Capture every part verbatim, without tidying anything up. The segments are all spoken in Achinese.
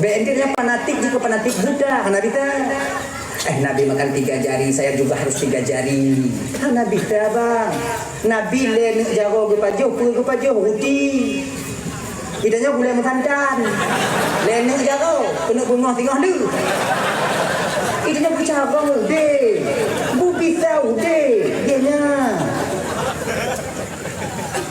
Bèk enteuk nyan fanatik jih keu fanatik buta, hana bisa. Eh, Nabi makan tiga jari, saya juga harus tiga jari. Hana bisa, bang. Nabi lhèe neuk jaroe geupajoh, peue geupajoh, ruti. Geutanyoe gulèe meusantan. Lhèe neuk jaroe, keuneuk beungoh singoh deuh. Geutanyoe peucarông udép. Bubisa udép. Geuhnyan.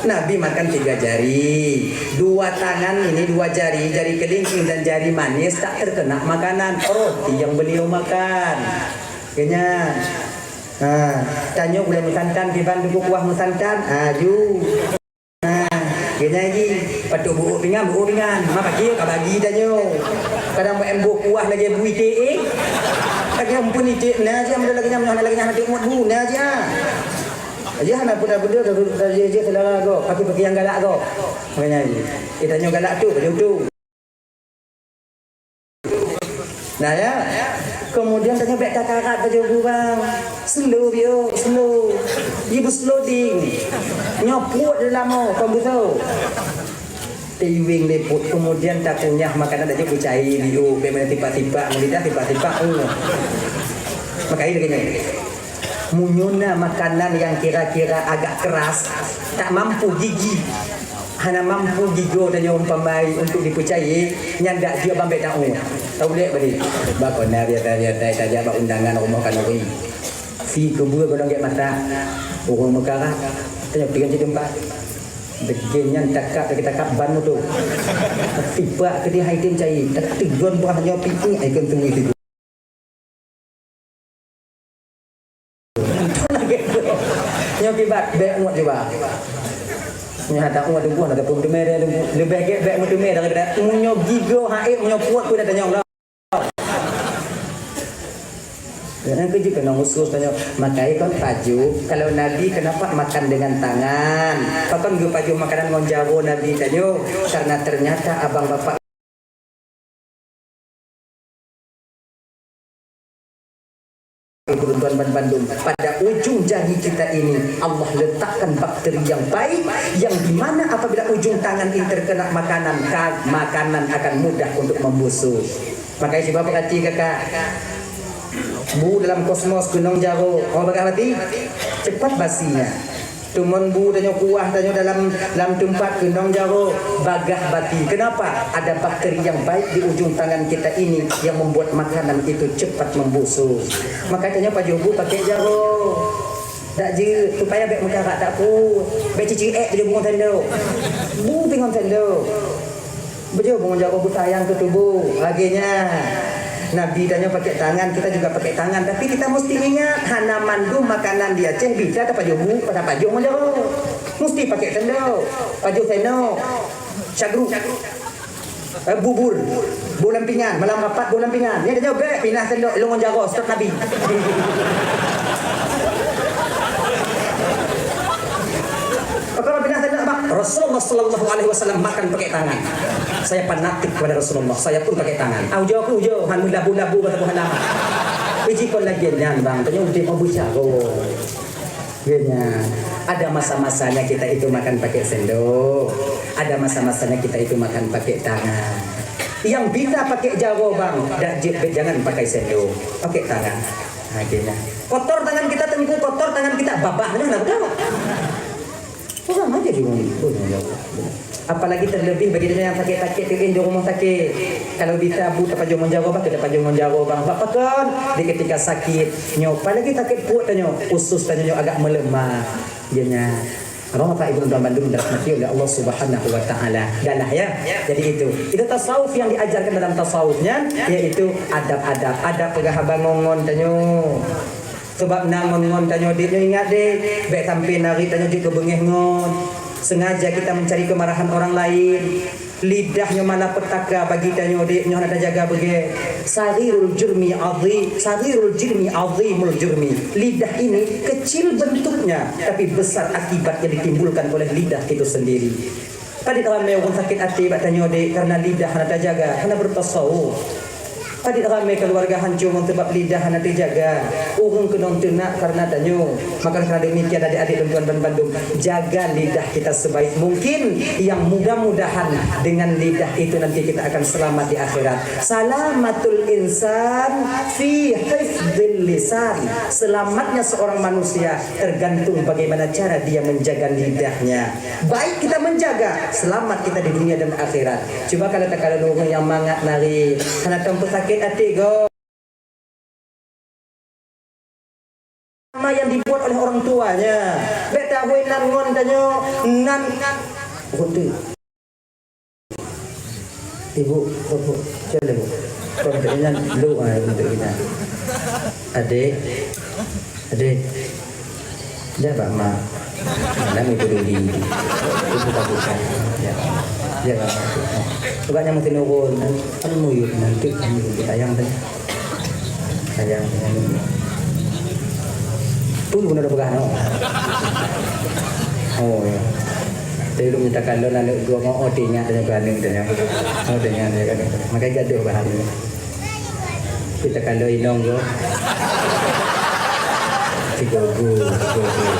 Nabi makan tiga jari. Dua tangan ini, dua jari, jari kelingking dan jari manis tak terkena makanan roti yang beliau makan. Geuhnyan. Ha, tanyoe gulèe meusantan, kiban teungku kuah meusantan, aju. Ha, geuhnyan jih, patok buok pingan, buok pingan. Ma pakri ka bagi tanyoe. Kadang bak em buah kuah lagèe bui iték, eh. Lagèe ampôn iték, na jih, lagèe nyan, lagèe nyan, hana muat bu, na jih, ah. Jih hana peue-peue, dah, dah, dah, jih, jih, seudara gob, paké-paké nyang galak gob. Makanya jih. Eh, tanyoe galak tu, baju tu. Nah, ya. Kemudian tanyoe bèk takarat baju gurang. Slow, yo, slow. Ibu slow ding. Nyoe pruet di lamo, kon beutôi. Teuiweng lé pruet, kemudian takunyah makanan dak jeuet geucai, liuk, bèk meunan tipak-tipak, meulidah tipak-tipak, uh. Maka lagèe nyoe. Meunyoe na makanan nyang kira-kira agak keras, tak mampu gigi, hana mampu gigoe tanyoe umpamai untuk dipeucayai, nyan dak jeuet bang bèk taôt. Taulèe balik. Bah kon na biasa-biasa tajak bak undangan rumoh khanuri. Si keubeue golom gèt mata, ureueng meukarat, tanyoe pigan cit teumpat. Lagèe nyan takab, lagèe takab ban moto. Tipak keudéh hai tem cai, tateugon bak nyoe pipi, ai kon tungui tigu. Nyoe kiban, bèk muet jiba. Nyoe hana muet tuboh, na tapeuteumé, leubeh gèt bèk meuteumé daripada meunyoe gigoe hait, meunyoe pruet pun dah tanyong dah. Nyang keujeuet keunoe khusos tanyoe, makai kon pajoh. Kalau Nabi kenapa makan dengan tangan? Pakon geupajoh makanan ngon jaroe Nabi tanyoe? Karena ternyata abang bapak Tuan-tuan bandum, pada ujung jari kita ini Allah letakkan bakteri yang baik, yang dimana apabila ujung tangan ini terkena makanan, ka-, makanan akan mudah untuk membusuk. Makanya cuba perhati kakak, bu dalam kosmos keunong jaroe, awak bagah bati, cepat basinya. Teuma bu tanyoe kuah tanyoe dalam, dalam teumpat keunong jaroe, bagah bati. Kenapa? Ada bakteri yang baik di ujung tangan kita ini yang membuat makanan itu cepat membusuk. Maka tanyoe pajoh bu pakai jaroe. Dak jeuet, supaya bèk meukarat dak pruet. Bèk cicik ék pajoh bu ngon sendok. Bu pi ngon sendok. Beujeuet ngon jaroe beusayang keu tuboh. Lagèe nyan. Nabi tanyoe pakai tangan, kita juga pakai tangan. Tapi kita mesti ingat, hana mandum makanan di Aceh bisa tapajoh bu, tapajoh ngon jaroe. Mesti pakai sendok, pajoh sendok, syagru, eh, bubur, boh lam pingan, malam rapat boh lam pingan. Nyan tanyoe bèk pinah sendok lôn ngon jaroe, stok Nabi. Pakon pinah sendok, Bang? Rasulullah sallallahu alaihi wasallam makan pakai tangan. Saya fanatik kepada Rasulullah, saya pun pakai tangan. Ah, ujoe aku ujoe, han meulabu-labu bak saboh halaman. Iji kon lagèe nyan, Bang, tanyoe udép mau beujaroe. Iya nyan. Ada masa-masanya kita itu makan pakai sendok. Ada masa-masanya kita itu makan pakai tangan. Yang bisa pakai jaroe, Bang, dak jeuet, jangan pakai sendok. Pakai tangan. Ha, iya nyan. Kotor tangan kita, Teungku, kotor tangan kita, babah nyan, nah, betul? Kurang aja juga ni. Oh, ya Allah. Apalagi terlebih bagi kita yang sakit-sakit, di rumah sakit. Kalau bisa, bu, tapajoh ngon jaroe, bah, kita pajoh ngon jaroe, Bang. Bak pakon? Di ketika sakit, nyoe, apalagi sakit pruet tanyoe, usus tanyoe nyoe agak melemah. Iya nyan. Abang, Bapak, Ibu, tuan-tuan bandum dirahmati oleh Allah Subhanahu wa Ta'ala. Dah lah, ya. Jadi itu. Itu tasawuf yang diajarkan dalam tasawuf nyan, yaitu adab-adab. Adab peugah haba ngon-ngon tanyoe. Sebab na ngon-ngon tanyoe dek nyoe, ingat dek, bèk sampai narit tanyoe jeuet keu beungéh ngon. Sengaja kita mencari kemarahan orang lain. Lidah nyoe malapetaka bagi tanyoe dek, nyoe hana tajaga beugèt. Saghirul jurmi azim, saghirul jurmi azimul jurmi. Lidah ini kecil bentuknya, tapi besar akibat yang ditimbulkan oleh lidah itu sendiri. Padit ramé ureueng sakét até bak tanyoe dek, karena lidah hana tajaga, hana bertasawuf. Padit ramé keuluwarga hanco ngon sabab lidah hana teujaga. Ureuëng keunong teunak kareuna tanyoe. Maka kareuna demikian, adik-adik lôn tuan banbandum, jaga lidah kita sebaik mungkin. Yang mudah-mudahan dengan lidah itu nanti kita akan selamat di akhirat. Salamatul insan fi hifdzil lisan. Selamatnya seorang manusia tergantung bagaimana cara dia menjaga lidahnya. Baik kita menjaga, selamat kita di dunia dan akhirat. Cuba kalau takalon ureuëng nyang mangat nari, hana tapeusakét até gob. Sama yang dibuat oleh orang tuanya. Bèk tahôi nan ngon tanyoe, nan gunte. Ibu, bapak, cari ibu. Kau untuk ingat, lu, ah, untuk ingat. Adik, adik. Dia bak mak. Mana ni peduli? Itu tak bukan. Ya. Dia bak mak. Bukannya mesti nurun. Kan muyup nanti kami sayang tadi. Sayang. Tu guna dah pegang, no? Oh, ya. Tapi belum minta kalau anak dua mau, oh, tanya tanya ke anak tanya. Oh, tanya tanya ke anak. Makanya gaduh bahan ni. Kita kalau inong go. Tiga go, tiga go.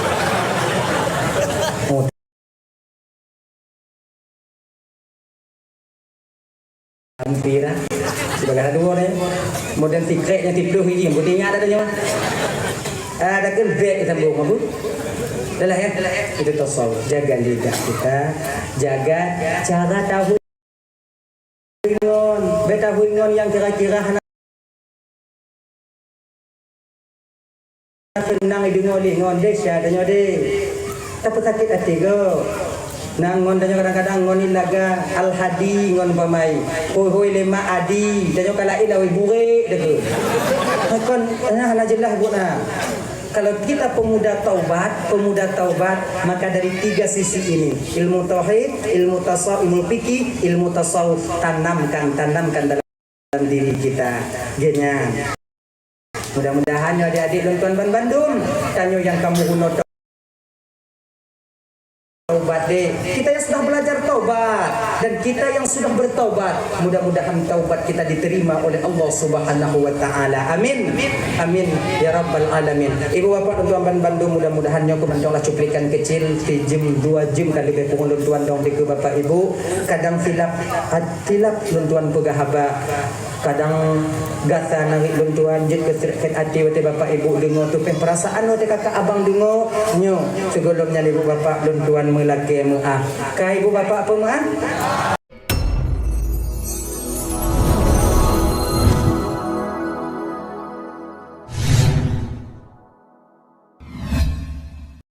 Oh. Hampir lah. Sebagai ada dua ni. Modern secret yang tipe dua ini. Bukan ingat ada nyawa. Ada kan bed disambung apa? Dah lah ya. Itu tasawuf. Jaga lidah kita. Jaga cara tahu. Ngon, beta ngon yang kira-kira hana keunang deungoe lé ngon desya tanyoe deh. Tapi sakét até go. Nang ngon tanyoe kadang-kadang ngon ilaga Al-Hadi ngon pamai. Hôi-hôi lé mak Adi, tanyoe kalak ilawé burek deh. Kon, hana jelas buet na. Kalau kita pemuda taubat, pemuda taubat, maka dari tiga sisi ini, ilmu tauhid, ilmu tasawuf, ilmu fikih, ilmu tasawuf, tanamkan, tanamkan dalam diri kita. Geuhnyan. Mudah-mudahan nyoe adik-adik lôn tuan banbandum, tanyoe nyang ka meurunoe taubat deh. Kita yang sudah belajar taubat dan kita yang sudah bertaubat, mudah-mudahan taubat kita diterima oleh Allah Subhanahu wa taala. Amin. Amin ya rabbal alamin. Ibu bapak lôn tuan banbandum, mudah-mudahan nyoe keuh mantong lah cuplikan kecil, sijeuem dua jeuem ka leubeh pun lôn tuan dong dikeue bapak ibu. Kadang silap, silap lôn tuan peugah haba. Kadang gata narit lôn tuan jeuet keu sakét até watée bapak ibu deungoe tupéh peurasaan watée kakak abang deungoe nyoe. Sigohlom nyan ibu bapak lôn tuan meulakée meuáh. Ka ibu bapak peumeuáh?